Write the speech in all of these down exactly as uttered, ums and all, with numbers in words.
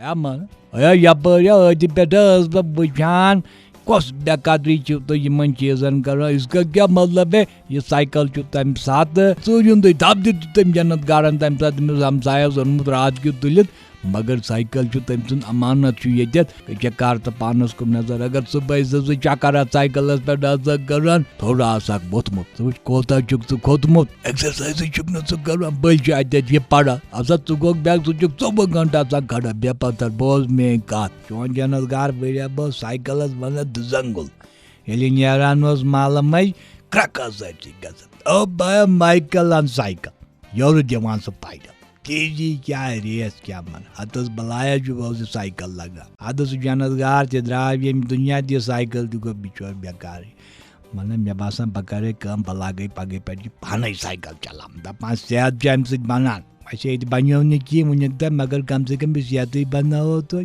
یا من یا یپٲرۍ یا أتھۍ پٮ۪ٹھ ٲس بہٕ وٕچھان، کۄس بے قدری چھِو تُہۍ یِمن چیٖزن کران؟ اس کا کیا مطلب ہے؟ یہِ سایکل چھُ تمہِ ساتہٕ ژوٗرِ ہُنٛدُے دب دیُت تٔمۍ جنت گارن تمہِ ساتہٕ تٔمِس ہمسایس اوٚنمُت راتھ کیُتھ تُلِتھ، مگر سایکل چھُ تٔمۍ سُنٛد امانت چھُ ییٚتٮ۪تھ۔ ژےٚ کر تہٕ پانس کُن نظر، اگر صُبحٲے زٕ زٕ چکر اتھ سایکلس پٮ۪ٹھ آسکھ کران، تھوڑا آسکھ ووٚتھمُت۔ ژٕ وٕچھ کوتاہ چھُکھ ژٕ کھوٚتمُت، ایکسرسایزٕے چھُکھ نہٕ ژٕ کران، بٔلۍ چھُ اتٮ۪تھ یہِ پران۔ اَسا ژٕ گوٚکھ بیگ، ژٕ چھُکھ ژوٚوُہ گھنٹہٕ آسان کھڑا، بے پتھر بوز میٲنۍ کتھ۔ چون جنت گار بٔڑیا بہٕ سایکلس ونان دُزنگُل۔ ییٚلہِ نیران اوس مالہٕ مٔنٛزۍ، کرٛکھ ٲس أتھۍ سۭتۍ گژھان۔ او بایا مایکل ان سایکل، یورٕ دِوان سُہ پیدل۔ تیزی کیٛاہ، ریس کیٛاہ، من اتس بلایا چھُ بہٕ اوسُس سایکل لگان۔ اتس جنت گار تہِ درٛاو ییٚمہِ دُنیا تہِ، سایکل تہِ گوٚو بِچور بیکارٕے۔ مطلب، مےٚ باسان، بہٕ کرے کٲم، بہٕ لاگے پگہٕے پٮ۪ٹھ یہِ پانے سایکل چلاوُن۔ دپان، صحت چھُ امہِ سۭتۍ بنان۔ اچھا، ییٚتہِ بنیو نہٕ کینٛہہ وُنیُک تام، مگر کم سے کم یہِ صحتٕے بناوو تُہۍ۔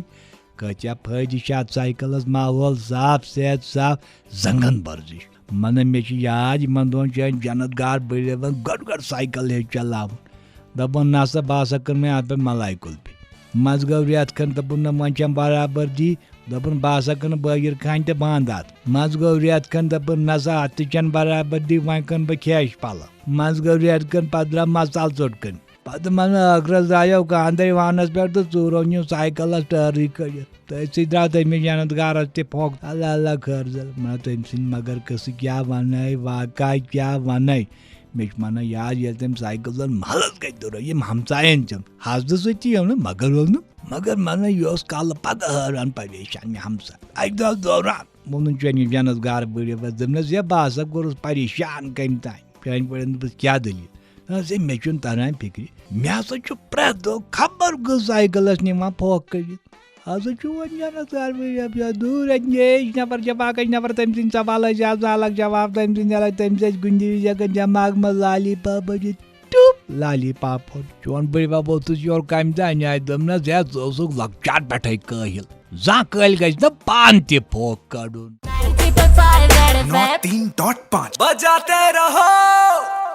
کۭتیٛاہ فٲیدٕ چھِ اتھ سایکلس، ماحول صاف، صحت صاف، زنٛگن ورزش۔ مطلب، مےٚ چھِ یاد، یِمن دۄہن چھُ اَسہِ جنت گار بٔڑِتھ گۄڈٕ گۄڈٕ سایکل ہیٚچھ چلاوُن۔ دپان، نسا، بہٕ ہسا کٕنہٕ وۄنۍ اتھ پٮ۪ٹھ ملاے کُلفی۔ منٛزٕ گوٚو رٮ۪تھ کھنٛڈ، دوٚپُن، نہ، وۄنۍ چھم برابردی۔ دوٚپُن، بہٕ ہسا کٕنہٕ بٲگِر خانہِ تہِ بنٛد اتھ۔ منٛزٕ گوٚو رٮ۪تھ کھنٛڈ، دوٚپُن، نسا، اتھ تہِ چھنہٕ برابردی، وۄنۍ کٕنہٕ بہٕ کھیش پلو۔ منٛزٕ گوٚو رٮ۪تھ کھنٛڈ، پتہٕ درٛاو مسالہٕ ژوٚٹ کٕنٕنۍ۔ پتہٕ منٛزٕ ٲخرس درٛایو خانٛدرٕے وانس پٮ۪ٹھ تہٕ ژوٗرو نیوٗ سایکلس ٹٲرٕے کٔڑِتھ۔ تٔتھۍ سۭتۍ درٛاو تٔمِس جنت گارس تہِ پھۄکھ۔ اللہ اللہ خٲر زل۔ مگر تٔمۍ سٕنٛدۍ مگر قصہٕ کیٛاہ ونَے، واقعہ کیٛاہ ونَے۔ مےٚ چھُ ونان یاد، ییٚلہِ تٔمۍ سایکل زن محلس گٔے دُرٲے، یِم ہمساین تِم حسدٕ سۭتۍ تہِ یِم نہٕ مگر ووٚن نہٕ۔ مگر ونان، یہِ اوس کالہٕ پگاہ حٲران پریشان مےٚ ہمساے۔ اکہِ دۄہ دوران ووٚنُن چٲنِس جنت گار بٔڑِس، دوٚپنس، ہے، بہٕ ہسا کوٚرُس پریشان کمہِ تام۔ چٲنۍ پٲٹھۍ دوٚپُس، کیٛاہ دٔلیٖل؟ دوٚپنس، ہے، مےٚ چھُنہٕ تران فکرِ۔ مےٚ ہسا چھُ پرٛٮ۪تھ دۄہ خبر کُس سایکلس نِوان پھۄکھ کٔرِتھ۔ ہسا چھُ وۄنۍ جنت گار بٔڑِس دوٗر اندیش نفر، جفاکش نفر، تٔمۍ سٕنٛدۍ سوال ٲسۍ آسان الگ جواب، تٔمۍ سٕنٛدۍ الگ، تٔمِس ٲسۍ کُنہِ وِزِ ہٮ۪کان دٮ۪ماغ منٛز لالی پاپ بٔرِتھ۔ ٹُپ، لالی پاپ پھوٚٹ۔ چون بٔڑۍ بب اوسُس یورٕ کامہِ دانہِ آیہِ، دوٚپنس، ہے، ژٕ اوسُکھ لۄکچار پٮ۪ٹھَے کٲہِل۔ زانٛہہ کٲلۍ گژھِ نہٕ پانہٕ تہِ پھوکھ کَڑُن۔ نو تین ڈاٹ پانچ۔ بجاتے رہو۔